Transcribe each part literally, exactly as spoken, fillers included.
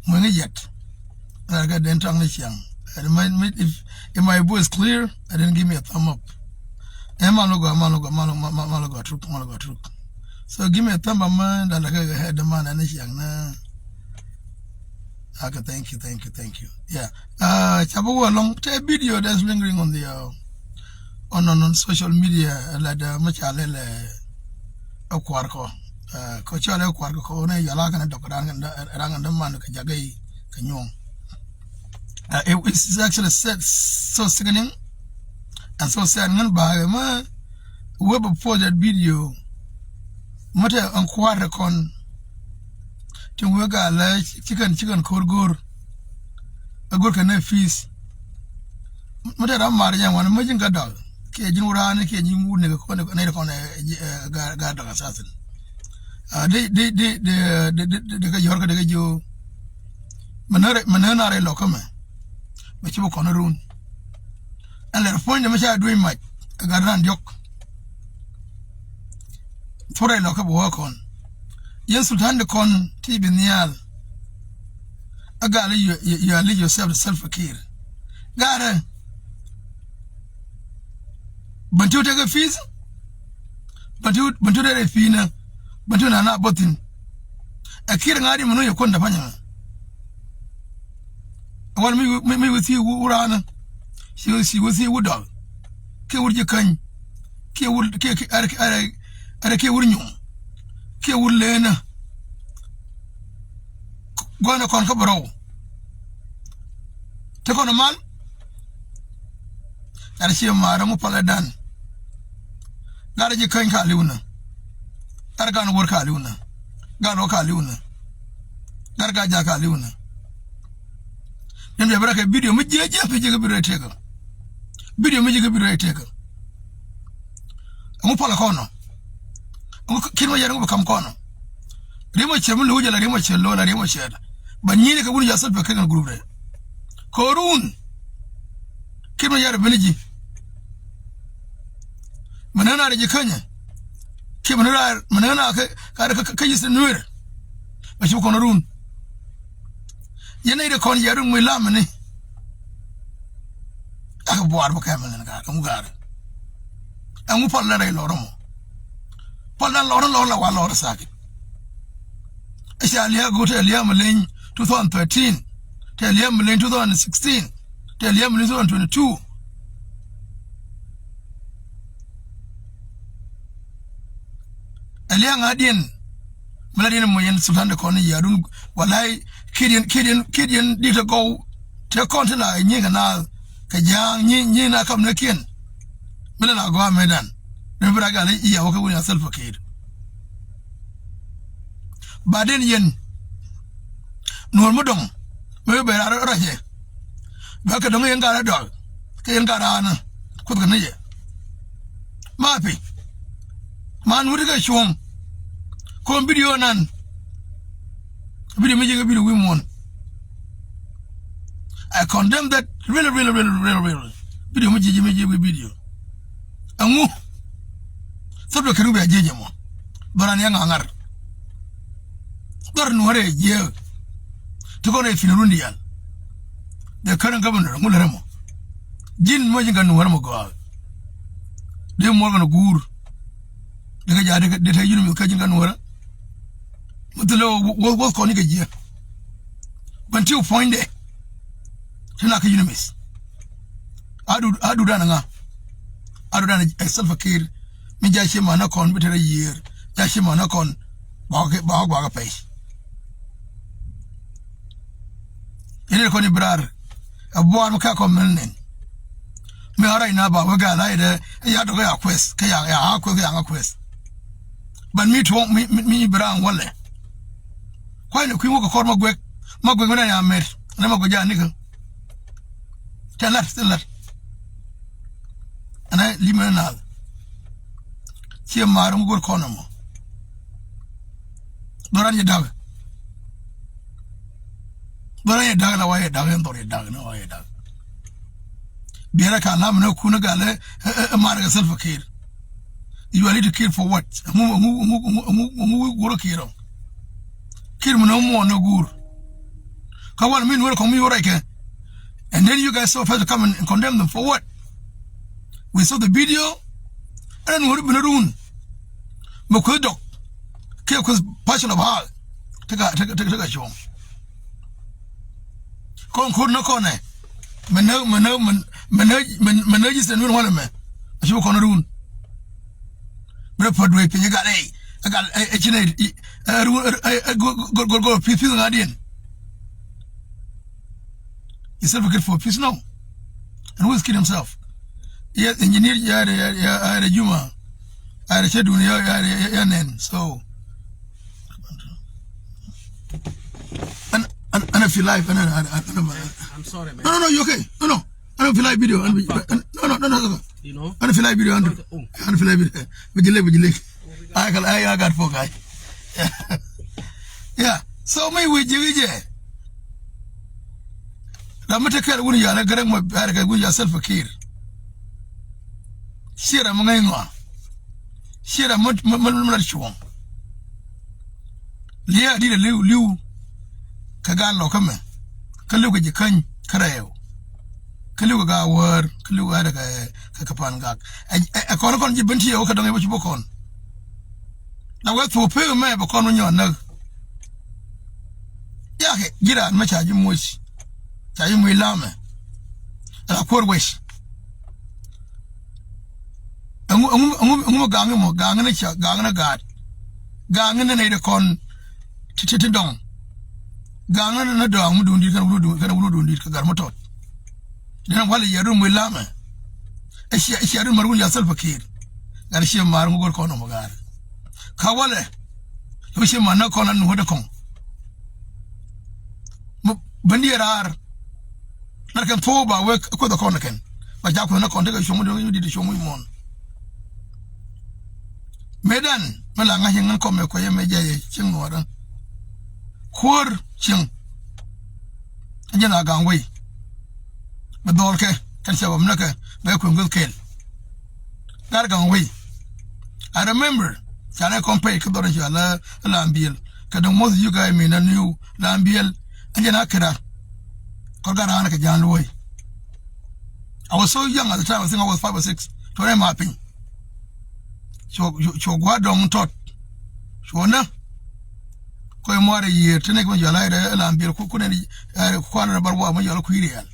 Mueŋi yɛt. Ɛ kɛ den tɔŋ ni ciaŋ. If, if my voice clear, and then give me a thumb up. Ɛ man lɔ gɔaa, man lɔ gɔaa, man lɔ gɔaa truk, man lɔ gɔaa truk. So give me a thumb up, man. Dala kɛ head man ni ciaŋ na. Okay, thank you, thank you, thank you. Yeah. Ca bi wä lɔŋ te video that's lingering on the, uh, on, on, on social media, la da ma ca lɛ lɛ ɛ kuar kɔ. Kɔ ca lɛ kuar kɔ, kɔ ne yala kan dɔk ran kan da, ran kan da man ka jagai ka nyuɔŋ. It's actually sad, so sickening and so sad. Ŋän ba ma we bɛ post that video. Mate an kuar kɔn. Tin wek a lɛ cikɛn, cikɛn ko̱r go̱r. A go̱r kɛ nɛ fees. Mate ram mar jɛ wan ma ji̱n ka dɔl kiɛ ji̱n wurani kiɛ ji̱n wur ni kɛ kɔn nɛ kɔn. Gar dɔl assassin. Di di di di di di kɛ yɔr kɛ di kɛ ji̱. Mɛ nɛ mɛ nɛ nar ilɔ kä mɛ. Mɛ ci bä kɔn run. Ɛn lɛr puɔ̱ny dɛ mɛ ca duec mac. Ɛ gat ran diɔk. Thurɛ lɔ kä bɛ wä kɔn. Yɛn sultan de kɔn ti bi nhial. A gal you, you, you are lead yourself to Salva Kiir. Garɛ. Bɛn ti wä tekɛ fees. Bɛn ti wä, bɛn ti wä tekɛ fees nɛ. Bɛn ti wä nana bothin. Ɛ Kiir ŋa̱ di mɛ nɔ yɛ kuɔn dɛ panyɛ. Wan mi, mi, mi wä thi wä, wä ranä. Ci wä thi wä dɔl. Kiɛ wur ji̱ käny. Kiɛ wur, kiɛ, kiɛ, ɛrɛ, ɛrɛ, ɛrɛ kiɛ wur nyuŋ. Kiɛ wur lenä. Gua̱nɛ kɔn kä bɛ rɔw. Te kɔn mal. Ɛrɛ ci maarä ŋu palɛ dan. Garɛ ji̱ käny ka liwnä. Garɛ gan wur ka liwnä. Gan wä ka liwnä. Garɛ gan ja ka liwnä. Yɛn bia bɛ rɛ kɛ video mi jiɛ jiɛ pi jiɛ kɛ video rɛ tekɛ. Video mi jiɛ kɛ video rɛ tekɛ. Ɛŋu palɛ kɔnɔ. Ɛŋu kin ma yɛn ɛŋu bɛ kam kɔnɔ. Ri̱mɔ cɛ mi lo̱w jɛ la ri̱mɔ cɛ lo̱w la ri̱mɔ cɛ. Ba nyi̱i̱n kɛ wun yasɛl pɛ kɛ kɛn group rɛ. Kɔrun. Kit mɛ yar bini ji̱. Mɛ nɛn a rɛ ji̱ känyɛ. Kit mɛ nɛn a, mɛ nɛn a kä, kä, kä, kä, kä yi̱th nueer. Mɛ ci bi kɔn run. Yɛn nɛy de kɔn yɛ run ŋui̱ lam ni. Ak buar bä kɛmɛ lɛn gaar, ɛŋu gaar. Ɛŋu pal lɛn rɛy lɔr mɔ. Pal dan lɔr, lɔr la wa lɔr sakit. Ɛ ca liak go̱o̱r tɛ liak mi leny two thousand thirteen, tɛ liak mi leny two thousand sixteen, tɛ liak mi leny two thousand twenty-two. Ɛ liak ŋa̱diɛn mi la diɛn mɔ yɛn sultan de kɔn yɛ adun. Walay kidiɛn, kidiɛn, kidiɛn dit ɛ gɔw. Tɛ kɔn ti la nyi kɛ naath kɛ ja̱a̱ŋ nyi, nyi na kam ni kiɛn. Mi la la gɔaa mɛ dan. Dee bi rak gal i̱ yɛ wä kɛ wun ya Salva Kiir. Baden yɛn nuɔr mi dɔŋ mi bi bɛ rar rɔcɛ. Bɛ kɛ dɔŋ yɛn gat rɔ dɔl kɛ yɛn gat raanä kuoth kɛ ni yɛ. Ma pi man wut kɛ cuɔ̱ŋ. Kɔn video nan. Video mi ji̱ kɛ video wi̱i̱ muɔ̱n. I condemn that really, really, really, really, really. Video mi ji̱ ji̱ mi ji̱ wi̱i̱ video. Ɛŋu. Thop dɔ kɛn ŋu bia jiɛ jɛ mɔ. Bä ran yɛ ŋa̱ ŋa̱r. Dhɔr nuɔ̱rɛ jiɛ. Ti kɔn ɛ fin run diaal. Dee kärä governor ŋu lärä mɔ. Ji̱n mɔ ji̱n ka nuɔ̱rä mɔ gɔaa. Dee muɔr kɛn guur. Dee kɛ ja̱ dee kɛ, dee te yun mi kä ji̱n ka nuɔ̱rä. Mi thilɛ wä, wä, wä kɔn ni kɛ jiɛ. Bän ti wä puɔ̱nydɛ. Ti na kä yun mi. Adu, adu dan ŋa. Adu dan ɛ Salva Kiir. Mi ja̱ ci manä kɔn bi te rɛ yiër. Ja̱ ci manä kɔn. Ba wä kɛ, ba wä, ba wä kɛ pɛy. Ini kɔn i̱ bi raar. Ɛ buaar mi ka kɔn mɛn nɛn. Mi a rɛy na ba wek a la idɛ. Ɛ ya dɔk ɛ ya kueth. Kɛ ya, ya a kueth, kɛ ya ŋa kueth. But mi tuɔŋ, mi, mi, mi bi raar walɛ. Kuay ni kui̱ wä kɛ kɔr ma guek. Ma guek mi na ya mɛr. Ni ma guek ja nikä. Tɛ lat, tɛ lat. Ɛn a limɛ naath. Ciɛ maar mi go̱r kɔn ɛmɔ. Dhɔran yɛ da̱k. Dhɔran yɛ da̱k la wa yɛ da̱k, ɛn dhɔr yɛ da̱k, na wa yɛ da̱k. Biɛrɛ ka lam ni kun galɛ, ɛ, ɛ, ɛ, maar kɛ Salva Kiir. You are leading Kiir for what? Ɛŋu, ɛŋu, ɛŋu, ɛŋu, ɛŋu, ɛŋu go̱r Kiir ɔ? Kiir mi nɔ muɔɔn ni guur. Kä wan mi Nuɛr kɔŋ mi wä rɛc kɛ. And then you guys so fast to come and, and condemn them for what? We saw the video. Ɛn Nuɛr bi ni run. Mi kueth dɔk. Kiɛ kueth passion of heart. Tekɛ, tekɛ, tekɛ, tekɛ cuɔ̱ŋ. Kɔn ko̱r ni kɔn ɛ. Mɛ nä, mɛ nä, mɛ nä, mɛ nä, mɛ nä ji̱ sɛn win walɛ mɛ. A ci bi kɔn run. Bi rɛ pät duee piny ɛ gal ɛ, ɛ gal ɛ, ɛ ci nɛ, ɛ run, ɛ, ɛ, ɛ gol, gol, gol, gol, peace, peace ŋa̱diɛn. Is Salva Kiir for peace now? And who is kidding himself? Yes, engineer, ya, ya, ya, ya, Juma. Ya, ya, Chedun, ya, ya, ya, ya, ya, Nen. So, An, an, an, I feel live. An, an, an, an, an, I'm sorry, man. No, no, no, you okay? No, no. An, I feel live video. An, an, no, no, no, no, no. You know? An, I feel live video. An, oh. An, I feel live video. Bi jɛ lek, bi jɛ lek. Ay, kal, ay, I got four guy. Yeah. Yeah. So, mi wi̱i̱ ji̱ wi̱i̱ jɛ. Ram mi te kɛl wun ya la Garang ma, ar kɛ wun ya Salva Kiir. Ciɛ ram mi ŋäc ŋɔa. Ciɛ ram mi, mi, mi, mi lat cuɔ̱ŋ. Liɛ a di̱t a li̱w, li̱w. Kɛ gal lɔ kä mɛ. Kä li̱w kɛ ji̱ käny kä rɛɛw. Kä li̱w kɛ gaa wäär, kä li̱w kɛ gat kɛ, kɛ, kɛ pan gak. Ɛ, ɛ, ɛ kɔn, kɔn ji̱ ben ti yɛ wä kɛ dɔŋ yɛ bä ci bä kɔn. La wee thok pek mɛ bɛ kɔn wä nyɔɔn näk. Yakɛ ji̱ raan mɛ ca ji̱ moc. Ca ji̱ moc lamɛ. Ala kuäär wec. Ɛŋu, ɛŋu, ɛŋu, ɛŋu mɛ gaŋ imɔ, gaŋ ni ca, gaŋ ni gaat. Gaŋ ni nɛy ti kɔn ti, ti, ti dɔŋ. Gaŋ ni, ni dɔ̱a̱ŋ mi duundit kɛn wulu duun, kɛn wulu duundit kɛ gar mi tɔt. Dɛn walɛ yɛ run moc lamɛ. Ɛ cia, ɛ cia run mɛ run ya Salva Kiir. Gat cia maar ŋu go̱r kɔn ɔmɔ gaar. Ka walɛ. Lɔ cia maar na kɔn an nuhä dɛ kɔŋ. Mɛ bändi raar. Nar kɛn thok ba wek kuoth kɔn kɛn. Ba ca kuoth na kɔn tekɛ cuɔ̱ŋ mi di, di cuɔ̱ŋ mi muɔ̱n. Mëëdan mi la ŋa̱c in ŋän kɔmɛ kuecä mɛ jɛ cieŋ nuɔɔrä. Kuäär cieŋ. Jɛn a gaŋ wei. Bɛ dhɔl kɛ kɛn cɛ bä mi näkɛ bɛ kueŋ guth kɛɛl. Gar gaŋ wei. I remember canɛ kɔn pɛy kä dhɔr in cɔal a Lambiel. Kɛ dɔŋ most of you guys mi na new Lambiel. Jɛn a kira. Kɔr gar an kɛ jan luɔy. I was so young at the time, I think I was five or six. Tɔrɛ ma piny. Cuɔ, cuɔ, cuɔ gua̱a̱r dɔ̱ŋ tɔt. Cuɔ nä. Kɔc muaar ɛ yiëër te nek mi jɔl a ɛ Lambiel ku, ku nɛn ɛ kuan rɛ bar wa mi jɔl a kui̱ riɛl.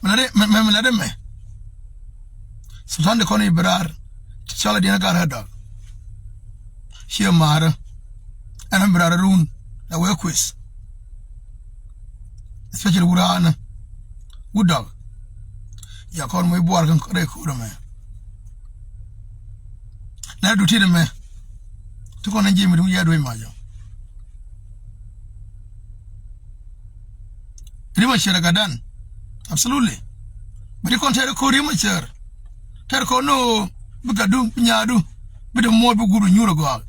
Mi la dee mɛ, mɛ, mi la dee mɛ. Sultan de kɔn i̱ bi raar. Cɔl a diɛn a gar ɛ dɔk. Ciɛ maarä. Ɛn a bi raar run. La wee kueth. Especially wuraanä. Wut dɔk. Ya kɔn moc buar kɛ rɛy ko̱r ɛmɛ. Nɛ du tit ɛmɛ. Ti kɔn ɛn ji̱ mi duŋ yɛ duec mac ɔ. Ri̱m a ciɛr ɛ gat dan. Absolutely. Bɛ ti kɔn tɛr ko̱r ri̱m a ciɛr. Tɛr kɔn ni ɣöö bi gatdu, bi nyaadu, bi te muɔɔc, bi guur, bi nyuur ɛ gɔaa.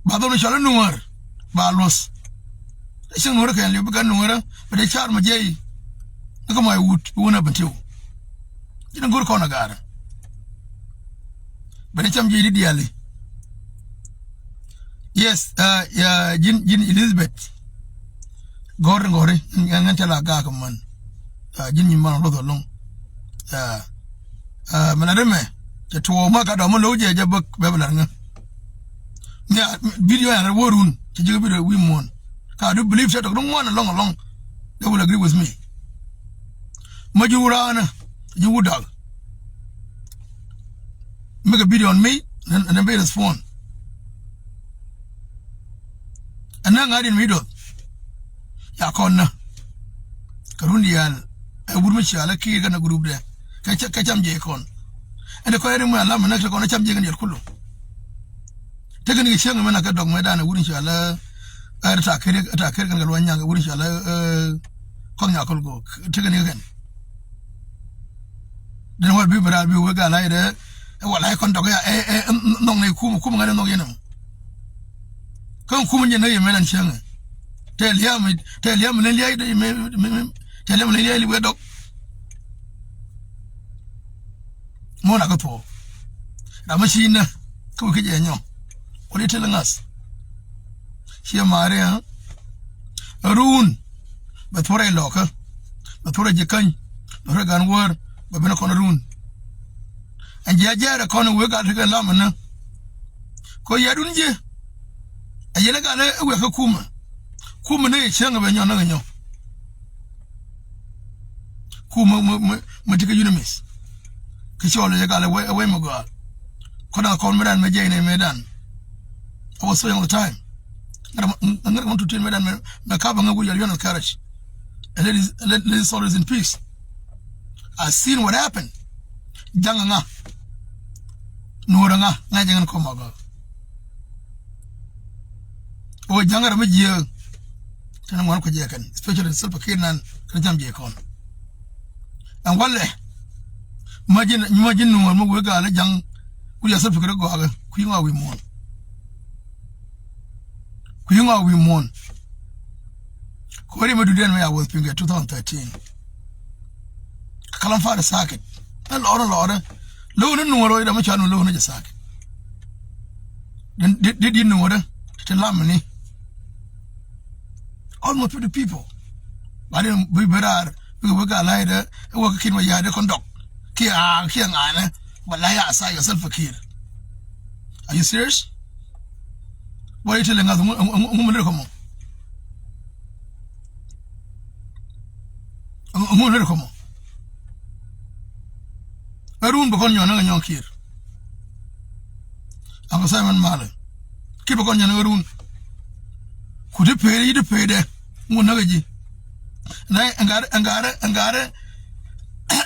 Ba dhɔr ni cɔl i̱ Nuäär ba luɔth. Te cieŋ Nuäär kɛn liw bi gat Nuäärä bi te ca̱r mi jiɛc. Ni kä mɔc wut bi wun a ben tiw. Ji̱n go̱r kɔn a gaarä. Bɛ ni cam ji̱ di diali. Yes, uh, yeah, ji̱n, ji̱n Elizabeth. Gɔ̱r gɔ̱ri, ŋɛn, ŋɛn cɛ la gaak man. Uh, ji̱n nyi man loth along. Uh, uh, mɛ la di mɛ cɛ tuɔɔk ma ka dɔm lo̱w jɛ jɛ bäk bɛ bi lar ŋä. Nya video yan rɛ wä run cɛ ji̱ video wi̱i̱ muɔ̱n. Ka du believe cɛ tɔk di ŋuan along along. They will agree with me. Ma ji̱ wuraanä, ji̱ wut dak. Make a video on me, and, and then be respond. Ɛn nä ŋa̱diɛn mi duɔth. Ya kɔn nä. Kɛ run diaal ɛ wut mi cial ɛ kiir kɛn ɛ group dɛ. Kɛ cam jiɛc kɔn. Ɛn ɛ kɔn ɛn ɛ mɔ alam ɛn ɛ kɔn ɛ cam jiɛc kɛn diɛl kulu. Tekɛ ni kɛ cieŋ ɛmɛn a kɛ dɔk mɛ dan ɛ wut in cial ɛ ɛ ta ker ɛ ta ker kɛn kɛ luany nyak ɛ wut in cial ɛ kɔn nyak kɔl gok. Tekɛ ni kɛ kɛn. Dɛn wal bi bi raar bi wek a la̱c dɛ ɛ wal la̱c kɔn dɔk ya ɛ ɛ nhɔk ni kum kum ŋa̱n ɛ nhɔk yɛn ɛmɔ. Kä kum nyɛ nä yɛ mɛ lan cieŋɛ. Tɛ liam, tɛ liam ni liac dee mɛ mɛ mɛ tɛ liam ni liac li wee dɔk. Ŋuɔ̱n a kä thuɔ̱ɔ̱k. Ram mi ci nä. Kä wi̱i̱ kä jɛ nyɔ. What are you telling us? Ciɛ maari ɛ run. Bɛ thuɔrɛ ilɔkä. Bɛ thuɔrɛ ji̱ käny. Bɛ thuɔrɛ gan wäär. Bɛ ben kɔn run. Ɛn jiɛ jɛɛrɛ kɔn wee gal tekɛ lam ɛnä. Kɔ yɛ dun jiɛ. Ɛ yɛn gal ɛ wek kä kumɛ. Kumɛ ni cäŋ bɛ nyɔ ni nyɔ. Kumɛ mɛ mɛ mɛ tikɛ UNMISS. Kä cɔl yɛ gal ɛ wee mɛ gɔaa. Kɔn a kɔn mɛ dan mɛ jɛ inɛ mɛ dan. I was so young at the time. Ŋa̱t kɔn tutin mɛ dan mɛ kap ŋä wi̱i̱ yɔl yɔn kärɛc. And let his, let, let his soul rest in peace. I seen what happened. Jaŋ ŋa. Nuɔr ŋa ŋa jaŋ kɔn ma gɔaa. O jaŋ rɛ mi jiɛ. Tɛn ŋuan kɔ jiɛ kɛn, especially Salva Kiir nan kɛn jam jiɛ kɔn. Ɛn walɛ. Imagine, imagine nuɔr mi wee gal jaŋ. Ku ya Salva Kiir gɔaa kɛ ku yi ŋɔa wi̱i̱ muɔ̱ɔ̱n. Ku yi ŋɔa wi̱i̱ muɔ̱ɔ̱n. Kori mi duden mi ya was pinge two thousand thirteen. Kalam fari sakit. Ɛ lɔrɛ lɔrɛ. Lɔrɛ nuɔrɛ ida mi canu lɔrɛ jɛ sakit. Di di di nuɔrɛ ti lamni. Almost fifty people. Bari bi berar bi bi ga lai de. Wa kin wa ya de kondok. Ki a ki ngane. Wala ya sa yourself kir. Are you serious? What are you telling us? Ŋu mi lɛ kɔmɔ. Ŋu mi lɛ kɔmɔ. Ɛ run bɛ kɔn nyɔn ɛ nyɔn kir. Aŋ Simon Malɛ. Ki bɛ kɔn nyɔn ɛ run. Ku ti pee yi ti pee dɛ. Ŋu näk ɛ ji̱. Nɛ ɛŋ garɛ ɛŋ garɛ ɛŋ garɛ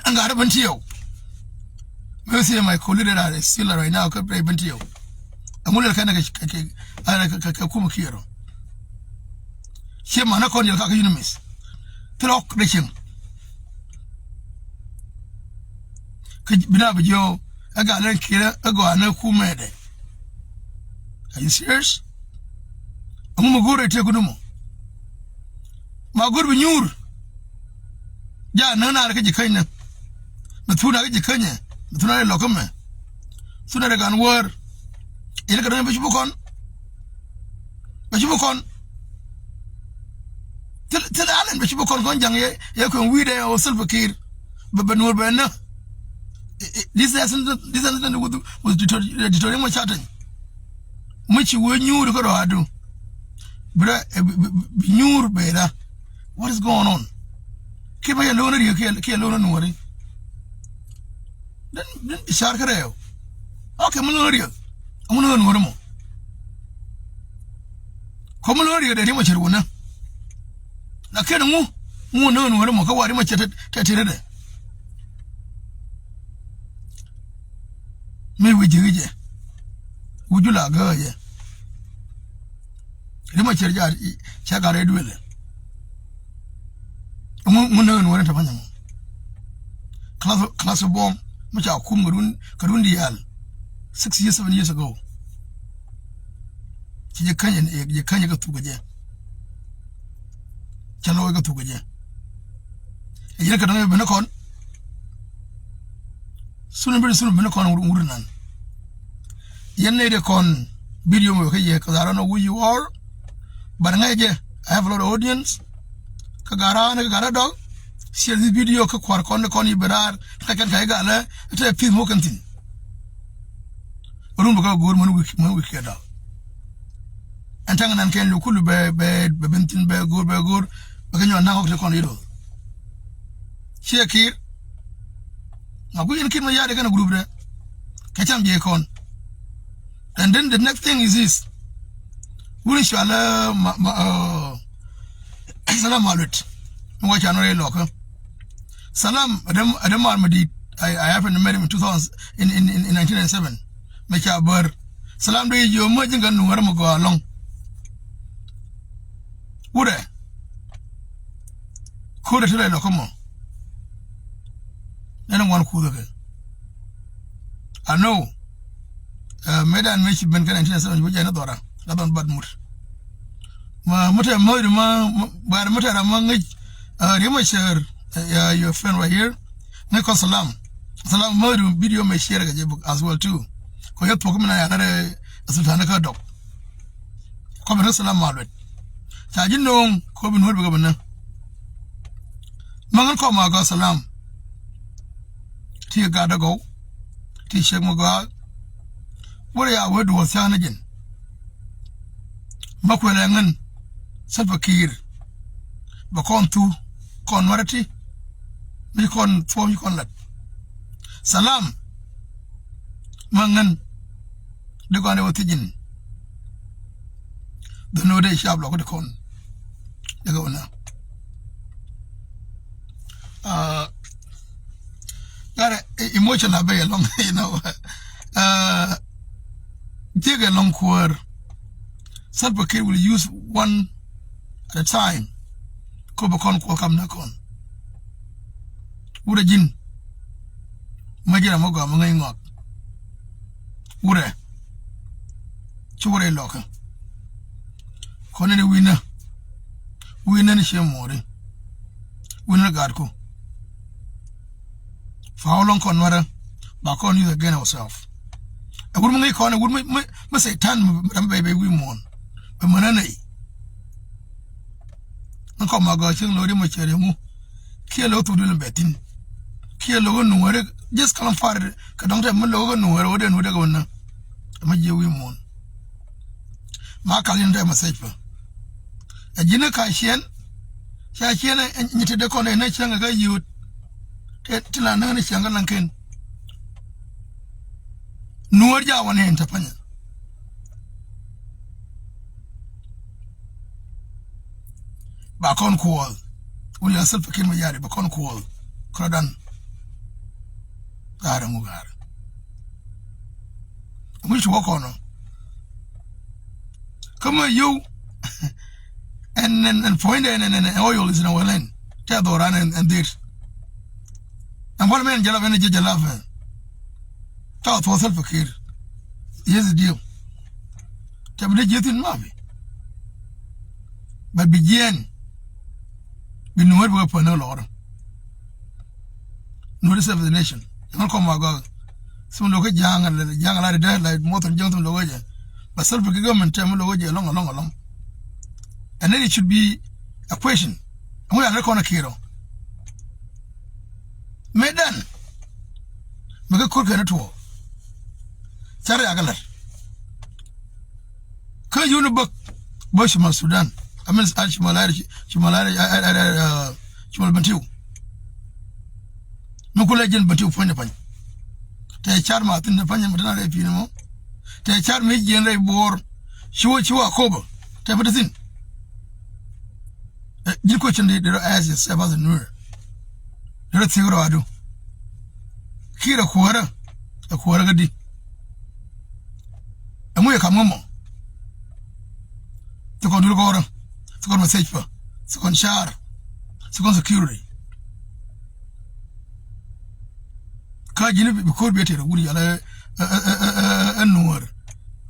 ɛŋ garɛ bɛn tiɛw. Mɛ si my colleague that is still right now kä pee bɛn tiɛw. Ɛŋu lɛl kɛn kɛ kɛ kɛ kɛ kumɛ kiɛrɔ. Ciɛ manä kɔn yɛl kak UNMISS. Thilɔk dee cieŋ. Kä bi na bi jiɔ ɛ gal ɛn kiɛrɛ ɛ gɔaa nä kumɛ dɛ. Are you serious? Ɛŋu mi go̱o̱r ɛ tëë kudumɔ. Ma go̱o̱r bi nyuur. Ja näk naar kä ji̱ käny nä. Mɛ thun a kä ji̱ känyɛ mɛ thun a rɛ lɔk kä mɛ. Thun a rɛ gan wäär. Yɛn kɛ dɔ̱ŋ bɛ cup kɔn. Bɛ cup kɔn. Thil thil alɛn bɛ cup kɔn kɔn jaŋ yɛ yɛ kuɛn wi̱i̱dɛ ɔ Salva Kiir. Bɛ bɛ nuɔr bɛ nä. This accident, this accident with with Dictor Dictor Riek Machar Teny. Mi ci wee nyuur kä rɔadu. Bi rɛ bi bi nyuur bɛ rɛ. What is going on? Kiɛ bä yɛ lo̱o̱n riek kiɛ kiɛ lo̱o̱n nuɔri. Den den bi car kä rɛw. Okay, mi lo̱o̱n riek. Amu lo̱o̱n nuɔri mɔ. Kɔ mi lo̱o̱n riek dee ri mɔ cɛ ruunä. Lakin ŋu ŋu lo̱o̱n nuɔri mɔ kä wa ri mɔ cɛ tɛ tɛ ri dɛ. Mi wi̱c ji̱ jɛ wi̱c jula gääjɛ. Ri ma cier ja ca gat rɛy duëlɛ. Ŋu ŋu nöön wä ni te manyɛ ŋu. Class class buɔ̱m mi ca kum kɛ run kɛ run diaal. Six years, seven years ago. Ci jɛ känyɛ jɛ känyɛ kɛ thuk kɛ jɛ. Cɛ lo̱o̱c kɛ thuk kɛ jɛ. Ɛ yɛn kɛ dɔ̱ŋ yɛ ben ni kɔn. Soon, very soon ben ni kɔn wur nan. Yɛn nɛy dee kɔn video mɛ wek kä yɛ, 'cause I don't know who you are. But ŋäc jɛ, I have a lot of audience. Kä gat raan kä gat raan dɔk. Share this video kä kua̱r kɔn ni kɔn i̱ ben raar. Kä kɛn ka i̱ galɛ te pi̱th muk kɛn thi̱n. Run bä kä go̱o̱r män wi̱i̱ män wi̱i̱ kiɛ dɔ̱k. Ɛn ta̱ŋ nan kɛn lu kulu bɛ bɛ bɛ ben thi̱n bɛ go̱o̱r bɛ go̱o̱r bɛ kɛ nyɔn naŋ ɣɔk te kɔn i̱ do̱th. Ciɛ ki̱i̱r. Ma guic ɛn ki̱n ma ya̱a̱dɛ kɛn a group dɛ. Kɛ cam jiɛ kɔn. And then the next thing is this. Wuni cualä ma ma Salam Maluet. Mi wa ca nɔ rɛy lɔkä. Salam, Adam, Adam Mar Madid. I, I happened to meet him in two thousand, in, in, in, in nineteen ninety-seven. Mɛ ca bär. Salam de jiɔ mɛ ji̱n kɛ nuŋ wär mɛ gɔaa lɔŋ. Wurɛ. Ko̱dɛ ti rɛy lɔkä mɔ. Nɛn ŋuan kuthä kɛ. I know. Ɛ, mëë dan mëë ci ben kä nineteen seventy wä jɛ ni dhɔra la dhɔn bat mut. Ma mutɛ märi ma bar mutɛ ra ma ŋic. Ɛ, Riek Machar, ɛ, your friend right here. Ŋic kɔ Salam. Salam märi video mɛ share kɛ jɛ book as well too. Yɛ thuɔ̱k mi na yal rɛ sultan kä dɔk. Kɔm rɛ salam ma luet. Ca ji̱ no̱o̱ŋ kɔ bi nuɔ̱r bi kɛ bi nä. Maŋän kɔm a gɔaa salam. Ti gat dä gɔw. Ti ciek mi gɔaa. Wurɛ ya wee duɔth ca ni jin. Ma kuɛlɛ ŋän. Salva Kiir. Bɛ kɔn thu kɔn nuɔrɛ ti. Mi kɔn thuɔm mi kɔn lat. Salam. Ma ŋän. Di kɔn di wä thiec in. Dhun wä dee cap lɔk di kɔn. Di kɛ wä na. Ah, got a emotion a bɛ yɛ lɔŋ, you know. Ah, jiɛk yɛ lɔŋ kuäär. Salva Kiir will use one at a time. Ko bɛ kɔn kuɔ kam na kɔn. Wurɛ ji̱n. Ma ji̱n a ma gɔaa ma ŋäc ŋɔak. Wurɛ. Ci wurɛ ilɔkä. Kɔn ni wi̱nä. Wi̱nä ni ciɛ muɔri. Wi̱nä ni gaatku. For how long kɔn nuärä? Ba kɔn use again ourselves. Ɛ wur mi ŋäc kɔn ɛ wur mi, mi, mi Satan mi, mi, mi bɛ, bɛ wi̱i̱ muɔ̱ɔ̱n. Bɛ mänä nɛy. Ni kɔn ma gɔaa cieŋ lo̱ri ma cɛ riɛŋu. Kiɛ lo̱k thuk duël in bɛ thi̱n. Kiɛ lo̱k in nuɔ̱ɔ̱ri. Just kalam far kɛ dɔ̱ŋ tɛ mi lo̱k in nuɔ̱ɔ̱ri wä dee nuɔ̱ɔ̱ri kɛ wä nä. Ɛ mi jiɛ wi̱i̱ muɔ̱ɔ̱n. Ma kal in tɛ message pä. Ɛ ji̱n ɛ ka ciɛn. Ca ciɛn ɛ nyi te dee kɔn ɛ nä cäŋ ɛ kä yiöt. Tɛ ti la näk ni cäŋ kä laŋ ken. Nuɔ̱ɔ̱r ja wä ni in te panyɛ. Ba kɔn kuɔth. Wun ya Salva Kiir Mayardit ba kɔn kuɔth. Kɔn dan. Gaar ŋu gaar. Ŋu ci wä kɔn. Kä ma yio̱w. Ɛn, ɛn, ɛn point ɛn, ɛn, ɛn oil is in our land. Tɛ dhɔran ɛn, ɛn dhir. Ɛn bɔl mɛn jɛ lap ɛn jɛ jɛ lap ɛn. Tɔɔth wä Salva Kiir. Yes, deal. Tɛ bi dee ji̱ thi̱n mafi. But bi jiɛn. Bi nuɔ̱ɔ̱r bi kɛ pän ni lɔɔr. Nuɔ̱ɔ̱r save the nation. Ɛŋä kɔm ma gɔaa. Thum lo̱k kä ja̱a̱ŋ, ja̱a̱ŋ la di dee la muɔth in ja̱a̱ŋ thum lo̱k kä jɛ. But Salva Kiir government tɛm lo̱k kä jɛ alɔŋ, alɔŋ, alɔŋ. And then it should be a question. Ɛŋu yal rɛ kɔn a kiɛrɔ. Mëë dan. Mëë kä ko̱r kɛn tuɔɔk. Carɛ yak lat. Kä yun bäk bä Cumal Sudan. I mean, al Cumal, al Cumal, al Cumal Bentiu. Mi kulɛ jiɛn Bentiu puɔ̱ny ni pany. Tɛ car ma thin ni pany mi thin a rɛy pi̱i̱n mɔ. Tɛ car mi jiɛn rɛy Bo̱o̱r. Ci wä, ci wä Akobo. Tɛ bi ti thin. Ji̱n question di, di rɔ ask yourself as a Nuer. Di rɔ thiek rɔ adu. Kiir ɛ kuäärä, ɛ kuäärä kä di. Ɛŋu yɛ kam ŋä mɔ. Thikɔn dul kɔrä, thikɔn message pa, thikɔn car, thikɔn security. Kä ji̱n bi ko̱r bi ɛ tɛr wur yalɛ ɛ Nuäär.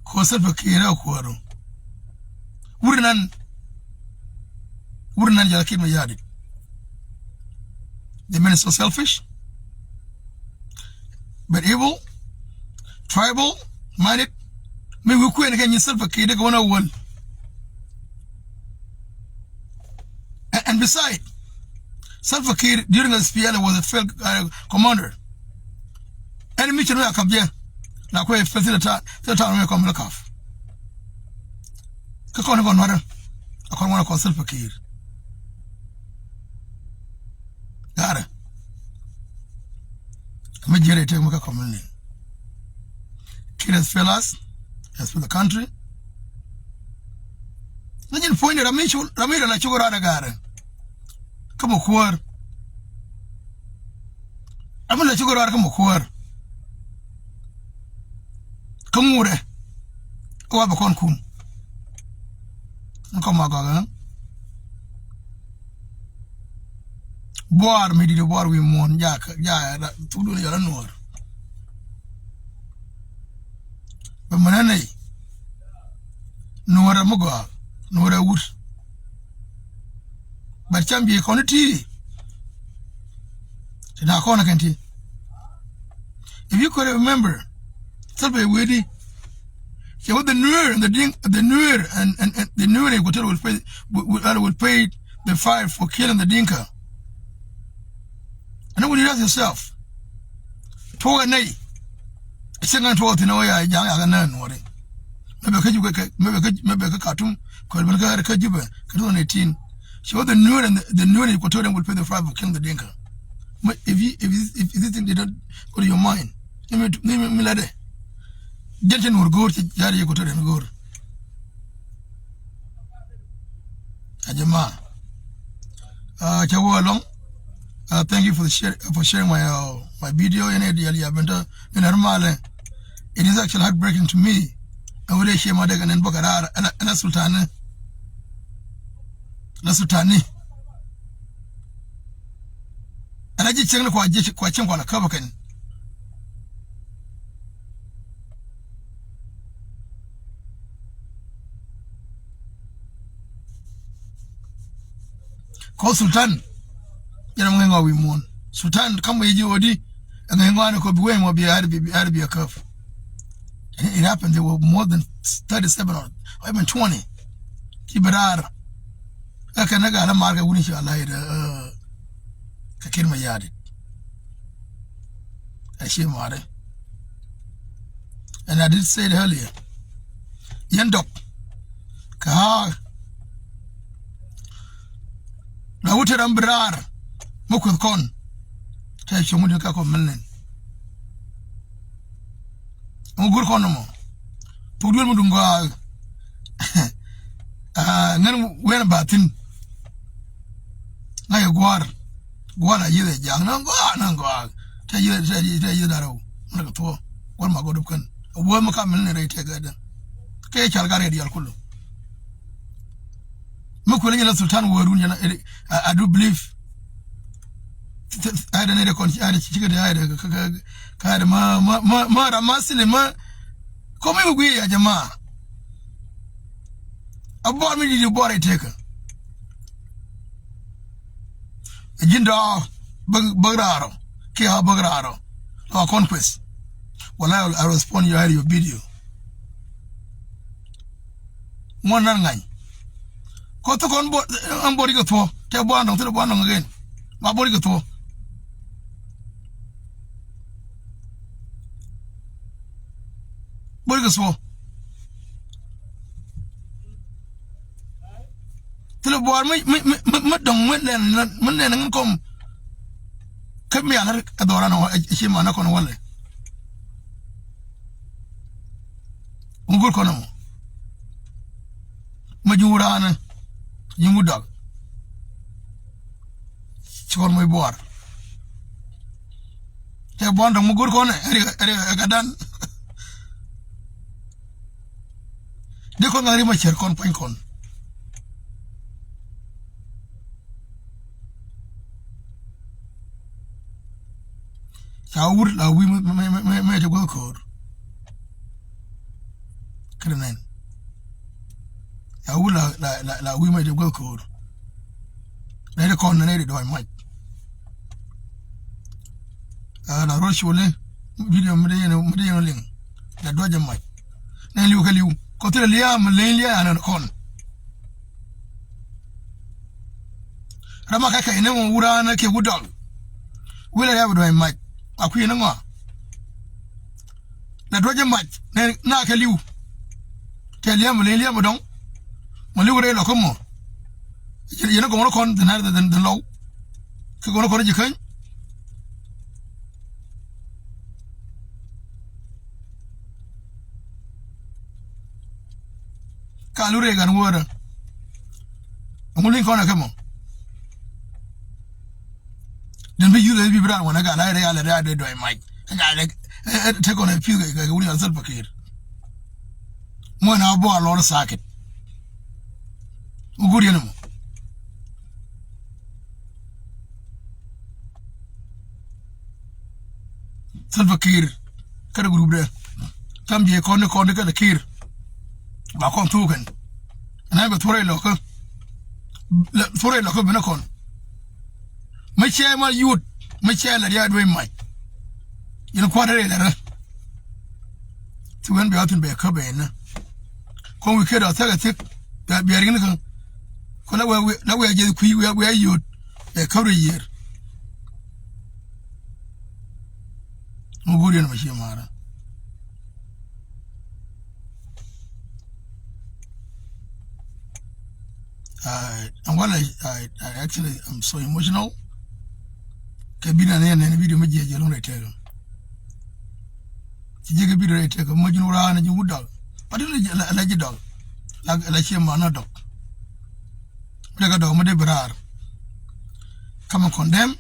Kɔ Salva Kiir ɛ kuäärä. Wur nan, wur nan jɛ la Kiir Mayardit. The man is so selfish, but evil, tribal minded. Mi wi̱i̱ kuɛn kɛ nyi Salva Kiir dee kɛ wän a wäl. And, and beside, Salva Kiir during his S P L A was a failed, uh, commander. Ɛn mi cɛ nɔ ya kap jɛ la kuɛ fɛl thilɛ ta̱a̱, thilɛ ta̱a̱ mɛ kɔn mi la kap. Kä kɔn kɔn nuɔrɛ a kɔn ŋuɔrɛ kɔn Salva Kiir. Garɛ. Kä mi jiɛrɛ itek mi kä kɔn mi ni. Kiir has failed us, has failed the country. Ni jin puɔ̱ny ni ram mi cu, ram mi ram na cuk rɔɔdɛ garɛ. Kä mɔ kuäär. Ram mi la cuk rɔɔdɛ kä mɔ kuäär. Kä ŋurɛ. Kä wa bɛ kɔn kum. Ni kɔn ma gɔgɛ. Buar mi di di buar wi̱i̱ muɔ̱ɔ̱n jakä, jakä, thuk dun yɔrɔ Nuäär. Bɛ mänä nɛy. Nuäär ɛ mi gɔaa, Nuäär ɛ wut. But cam bi kɔn ti. Ti na kɔn kɛn ti. If you could remember, Salva Kiir wee di. Cɛ wä the Nuer and the Ding, the Nuer and, and, and the Nuer in Equatoria will pay, will, will, will pay the fine for killing the Dinka. And then when you ask yourself, tuɔɔk ɛ nɛy, cieŋ kɛn tuɔɔk thi̱n ɛ wä ya ja̱a̱ŋ ya kɛ nään nuɔ̱ɔ̱ri. Mɛ bɛ kä Juba kɛ, mɛ bɛ kä, mɛ bɛ kä Khartoum, kɛ ben kä, kä Juba kɛ two thousand eighteen. So the Nuer and the, the Nuer Equatorian will pay the price for killing the Dinka. Mɛ, if you, if you, if, if you think they don't go to your mind, ni mi, ni mi, mi la dɛ. Jɛn cɛ nuɔr go̱o̱r, cɛ ja̱a̱r Equatorian go̱o̱r. A jɛ ma. Ah, cɛ wä along. Uh, thank you for the share, for sharing my, uh, my video. Ɛn ɛ diɛl ya ben tɔ in a malɛ. It is actually heartbreaking to me. Ɛn wä dee cie ma dee kɛ nɛn bä kɛ raar ɛn a, ɛn a Sultani. Ɛn a Sultani. Ɛn a ji̱ cieŋni kua ji̱ kua cieŋ kua la käp kɛn. Kɔ Sultan. Jɛn a ŋäc ŋɔak wi̱i̱ muɔ̱ɔ̱n. Sultan kam wi̱i̱ ji̱ ɣöö di. Ɛ ŋäc ŋɔak ni kɔ bi wee mɔ bi a ri bi, bi a ri bi a käp. And it happened, there were more than thirty-seven or, or even twenty. Ci bi raar. Ɛ kɛn ɛ gal ɛ mar kɛ wuni ci a la̱t ɛ, ɛ, kɛ Kiir Mayardit. Ɛ cie mare. And I did say it earlier. Yɛn dɔk. Kä ɣa̱a̱. La wut te ram bi raar. Mi kueth kɔn. Te cuŋ wut ni ka kɔ mɛl nɛn. Ŋu gur kɔn mɔ. Thuk duel mi duŋ gɔaa. Ah, ŋän wen ba thi̱n. Ŋa̱c ɛ gua̱a̱r. Gua̱a̱r a yieth ɛ ja̱a̱ŋ. Naŋ gɔaa, naŋ gɔaa. Te yieth, te yieth, te yieth da̱rɛ wä. Ŋän kɛ thuɔ̱ɔ̱. Gua̱a̱r ma gɔaa dup kän. A wä mi kam mi ni rɛy tëk ɛ däŋ. Kɛ cal ka rɛy diaal kulu. Mi kuël nyɛ la Sultan wä run jɛ na, I, I do believe. Ayɛ dɛ nɛy dɛ kɔn, ayɛ dɛ cikɛ dɛ, ayɛ dɛ kä, kä, kä, ayɛ dɛ ma, ma, ma, ma ram ma sili ma. Kɔmi bi gui ya jama. A buar mi di di buar i teka. A ji̱n dɔɔ bäk, bäk raarɔ. Ki a bäk raarɔ. Lɔ kɔn kueth. Wala I will, I will respond you, I hear your video. Ŋuɔ̱n nan ŋany. Kɔ thok kɔn bot, ɛn bot ikɛ thuɔ. Tɛ buan dɔŋ, thilɛ buan dɔŋ again. Ma bot ikɛ thuɔ. Bot ikɛ thuɔ. Thilɛ buan mi, mi, mi, mi, mi dɔŋ, mi lɛn, mi lɛn ŋän kɔm. Kä mi alar ɛ dhɔran ɔ, ɛ, ɛ ci ma na kɔn walɛ. Ŋu go̱r kɔn ɛmɔ. Ma ji̱ wut raanɛ. Ji̱ wut dɔak. Ci kɔn moc buar. Tɛ buan dɔ̱ŋ ma go̱r kɔn ɛ, ɛ ri, ɛ ri, ɛ kɛ dan. Di kɔn ŋa̱ri ma cier kɔn puɔ̱ny kɔn. Ca wur la wi̱i̱ mi, mi, mi, mi, mi te guäth ko̱o̱r. Kɛ nɛn. Ca wur la, la, la, la wi̱i̱ mi te guäth ko̱o̱r. Nɛy ti kɔn, nɛy ti dɔɔny mac. Ah, la rɔ culi. Video mi dee yɛn, mi dee yɛn liŋ. La duɔc jɛ mac. Nɛn li̱w kɛ li̱w. Kɔ thilɛ lia̱a̱ mi leny lia̱a̱ anɛ kɔn. Ram a kɛ kɛc ni ŋu wut raan kiɛ wut dɔl. Wilɛ riap duɔ̱c mac a kui̱ ni ŋɔa. Lɛ duɔ̱c mac ni na kɛ li̱w. Tɛ liɛm mi li̱em mi dɔ̱ŋ. Mi li̱w rɛy lɔ kä mɔ. Yɛn gɔŋ rɔ kɔn dhin ar dhin lɔw. Kɛ gɔŋ rɔ kɔn ji̱ käny. Ka lu rɛy gan wärä. Ɛŋu liŋ kɔn ɛ kɛ mɔ. Den bi yuth ɛ bi bi raan wanɛ gal a rɛy alɛ rɛy a dee duay mac. Ɛ gal ɛ ɛ tek kɔn ɛ pi̱th kɛ kɛ wuri a Salva Kiir. Muɔ̱n a bɔ a lɔr sakit. Ŋu go̱r yɛn ɛmɔ. Salva Kiir kɛnɛ group dɛ. Tam jiɛ kɔn ni kɔn ni kɛnɛ Kiir. Ba kɔn thuk kɛn. Ɛn a bɛ thurɛ lɔkä. Thurɛ lɔkä bɛ ni kɔn. Mɛ cɛ ma yut mɛ cɛ lɛ riaad wec mac. Yɛn kuat rɛ lɛ rɛ. Ti wen bia thin bɛ käp bɛ nä. Kɔn wi̱i̱ ket a thiak a thiek bia bia riŋ ni kä. Kɔ la wee wee la wee a jiɛth kui̱ wee wee a yot bɛ käp rɛ yiër. Mɛ go̱o̱r yɛn mɛ cie ma̱a̱rä. I, and while I, I, I actually am so emotional. Kɛ bina ni nɛn video mi jiɛ jiɛ lɔŋ rɛ tɛk. Ci jiɛ kɛ video rɛ tɛk ma jin wura na jin wut dɔl. But la la jiɛ dɔl. La la cie ma na dɔk. Mi dee kɛ dɔk mi dee bi raar. Come and condemn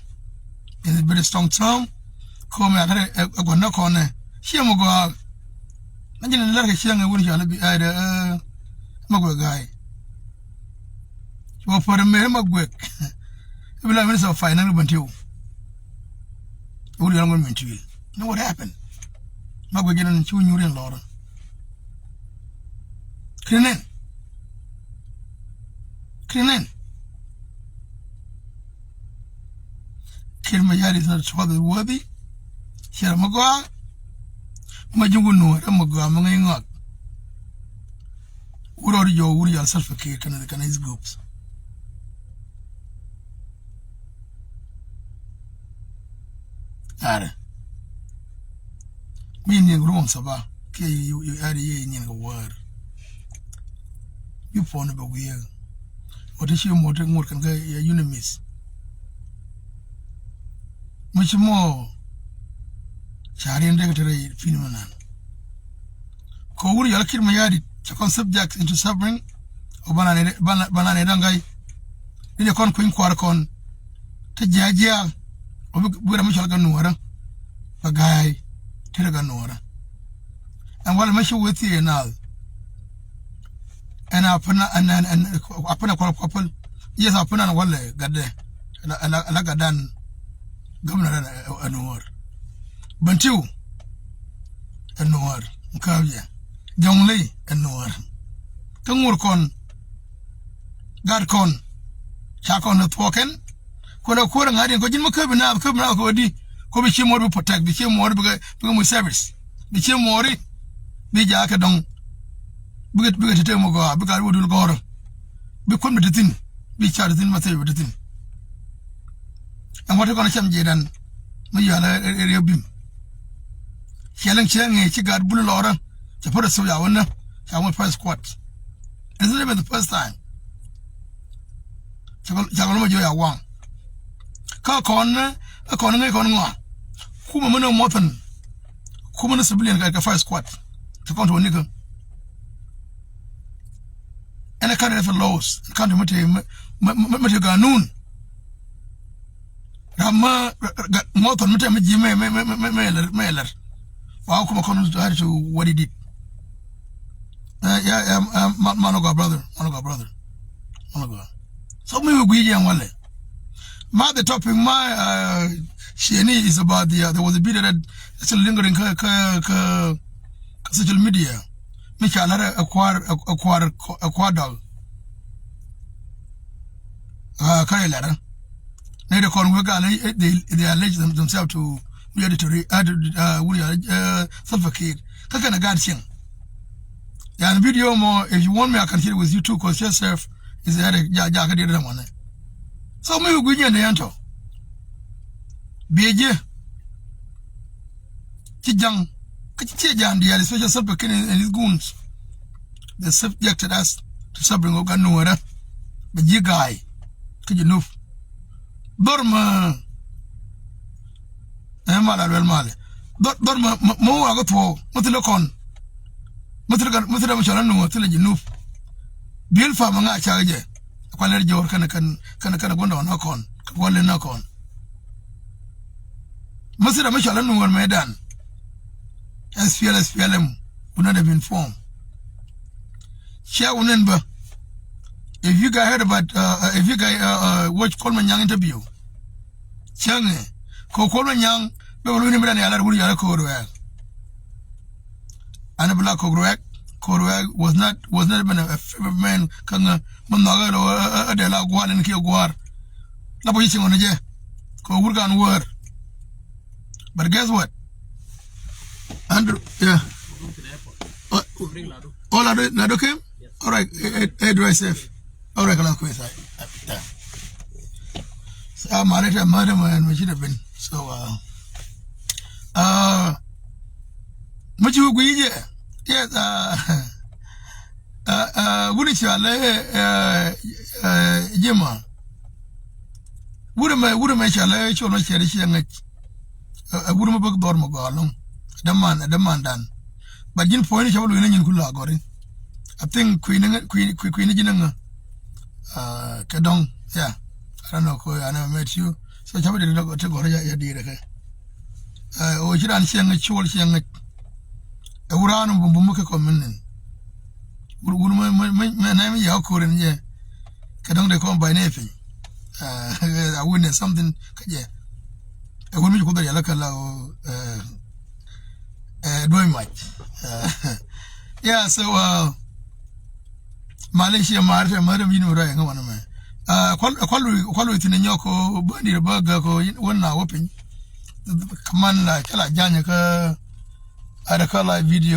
in a very strong term. Kome a kare a gɔn na kɔnɛ cie ma gɔaa. Na jin lɛr kɛ cieŋ a wun cɔal bi ai dɛ ma gɔaa gai. Wä pär mer ma guek. Ibi la minister of finance bän tiw. Wuri yɔl ŋun min tuil. Ni what happened? Ma guek jɛn ci wä nyuri in lɔrä. Kiri nen. Kiri nen. Kir ma yari is not trustworthy. Cɛ rɛ ma gɔaa. Ma ji̱ wun nuɔrɛ ma gɔaa ma ŋäc ŋɔak. Wur ɔri jɔw wur yal Salva Kiir kɛnɛ kɛnɛ his groups. Arɛ mi niɛŋ ruɔŋ saba kiɛ arɛ yɛ niɛŋ kɛ wäär. Bi puɔn bɛ wiee. Wä te ci mɔ te ŋuɔt kɛn kɛ yɛ unimith. Mi ci mɔ ca riɛn dek te rɛy pi̱n mi nan. Kɛ wur yɔl Kiir Mayardit cɛ kɔn subject into suffering. O bananɛ daŋ ga̱y. Ni jɛ kɔn kuny kuar kɔn te jiajiak. O bi ram mi cɔl ganuɔrä bɛ ga̱y te rɛ ganuɔrä. Ɛn walɛ mi ci wee thiee naath. Ɛn a pänä ɛn ɛn ɛn a pänä kual kuapäl. Yes a pänä ɛn walɛ gatdɛ. Ɛla ɛla gatdan. Gɔmna rɛn ɛ nuɔɔr. Bɛntiu ɛ nuɔɔr. Nkäp yɛ jɔŋ ley ɛ nuɔɔr. Kä ŋur kɔn gat kɔn ca kɔn ɛ thuɔkɛn. Kuɛ lɛ kuäär ɛ ŋa̱t yɛn kɔ ji̱n mi käp inaath käp inaath kɔ di kɔ bi cie muɔɔr bi protect bi cie muɔɔr bi kɛ bi kɛ muc service bi cie muɔɔri. Bi jaakɛ dɔŋ bikɛ bikɛ tetek mi gɔaa bikɛ a wä dul gɔ̱rä. Bi kuän bi te thi̱n bi ca te thi̱n ma thil bi te thi̱n. Ɛn wä te kɔn cam jiɛdan mi yɔal ɛ riɛ bim. Ciɛ liŋ ciɛ ŋi̱i̱c ci gaat bul lɔrä. Cɛ pär ɛ thok ya wä nä ca wä first squad. It's not even the first time. Cakɔ lomɛ jiɔ ya waŋ. Kä kɔn ɛ kɔn ŋäc kɔn ŋɔa. Kumɛ mi ni mɔthin. Kumɛ ni civilian kɛ first squad. Cɛ kɔn tuɔni kä. Ɛn ɛ country fɛ laws ɛn country mi te mi te ganun. Ram ma ŋɔthɔn mi te mi ji̱ mɛ mɛ mɛ mɛ lɛr mɛ lɛr. Wa kumɛ kɔn to what he did. Ɛ ya ya man of God brother man of God brother. Man of God. So mi wi gui jɛ ŋualɛ. Ma the topic ma cieni is about the there was a video that still lingering kä kä kä kä social media. Mi ca lar ɛ kuar ɛ kuar ɛ kuar dɔl. Kä ɛ lar ɛ nɛ de kɔn wek a they allege themselves to be editor wuri Salva Kiir. Kä kɛn a gaat cieŋ. Yan video mɔ if you want me I can share with you too cause yourself is a headache. Ja ja kä diet ɛ ŋuanɛ. So mi wi gui nyɛ de yan tɔ. Biɛ jiɛ. Ci jaŋ kä ci ciɛ ja̱a̱n diaal especially Salva Kiir and his goons. They subjected us to suffering of ganuɔrä. Bɛ ji̱ ga̱a̱y kä Junub. Dhɔr mä ɛ mal a luɛl malɛ dhɔr dhɔr mä mä wä wakä thuɔ̱k mä thilɛ kɔn. Mä thilɛ kɔn mä thilɛ mä cɔl a nuɔ̱ɔ̱r thilɛ Junub. Biɛl pam ŋa cak jɛ. Kualɛ jɔɔr kɛn kɛn kɛn kɛn guɔ̱ndɔɔn nä kɔn kɛ kualɛ nä kɔn. Mä thilɛ mä cɔl a nuɔ̱ɔ̱r mɛ dan. S P L S P L M would not have been formed. Cia wä nen bä. If you guys heard about uh, if you guys uh, uh, watch Kuol Manyang interview. Cäŋɛ kɛ Kuol Manyang bɛ wä luny ni mi dan yalar wur yalar Koruɛk. Ani bi la Koruɛk. Koruɛk was not was not even a favorite man. Kä ŋä mi nhɔakä lo ɛ dee la gua̱a̱r ni kiɛ gua̱a̱r. La bä ci cieŋ ɣän jɛ kɛ wur kan wär. But guess what? Andrew, yeah. Oh, Lado, Lado came? All right, eh, eh, eh, drive safe. All right, kala kwes. Sa mare ta mare ma ma chida bin. So, uh, uh, muchi hu gui je. Yes, uh, uh, uh, wuni chale, uh, uh, jima. Wuni me, wuni me chale, chol me chere chiang. Ɛ wut mi bä dhɔr mi gɔaa ɛlɔ̱ŋ. Ɛ däman, ɛ däman dan. But ji̱n puɔ̱nyni cä bä luny ni nyin ku la gɔri. I think kui̱ni ŋä, kui̱ni, kui̱ni ji̱n ŋä. Kɛ dɔ̱ŋ, yeah. I don't know, ko I never met you. So cä bä dee ti gɔri ya, ya di̱i̱r kɛ. Ɛ ɣöö ci raan cieŋ ŋäc, cuɔl cieŋ ŋäc. Ɛ wut raan bum bum kɛ kɔm min nin. Wut, wut mi, mi, mi, mi nɛy mi yɛ ɣä ko̱r in jɛ. Kɛ dɔ̱ŋ dee kɔn ba̱ny nɛy piny. Ɛ wut ni something kä jɛ. Ɛ wut mi ci Kuoth a rial kä la ɣöö, ɛ, ɛ, duɔ̱ɔ̱c mac. Ɛ, yeah, so, ɛ, Malaysia mar te mar mi ni rɛ ŋa wan mɛ. Ɛ, kual, kual, kual thi̱n nyɔk ko bä ni bä gä ko wän na wä piny. Kaman la kɛ la jany kä, a de kä la video.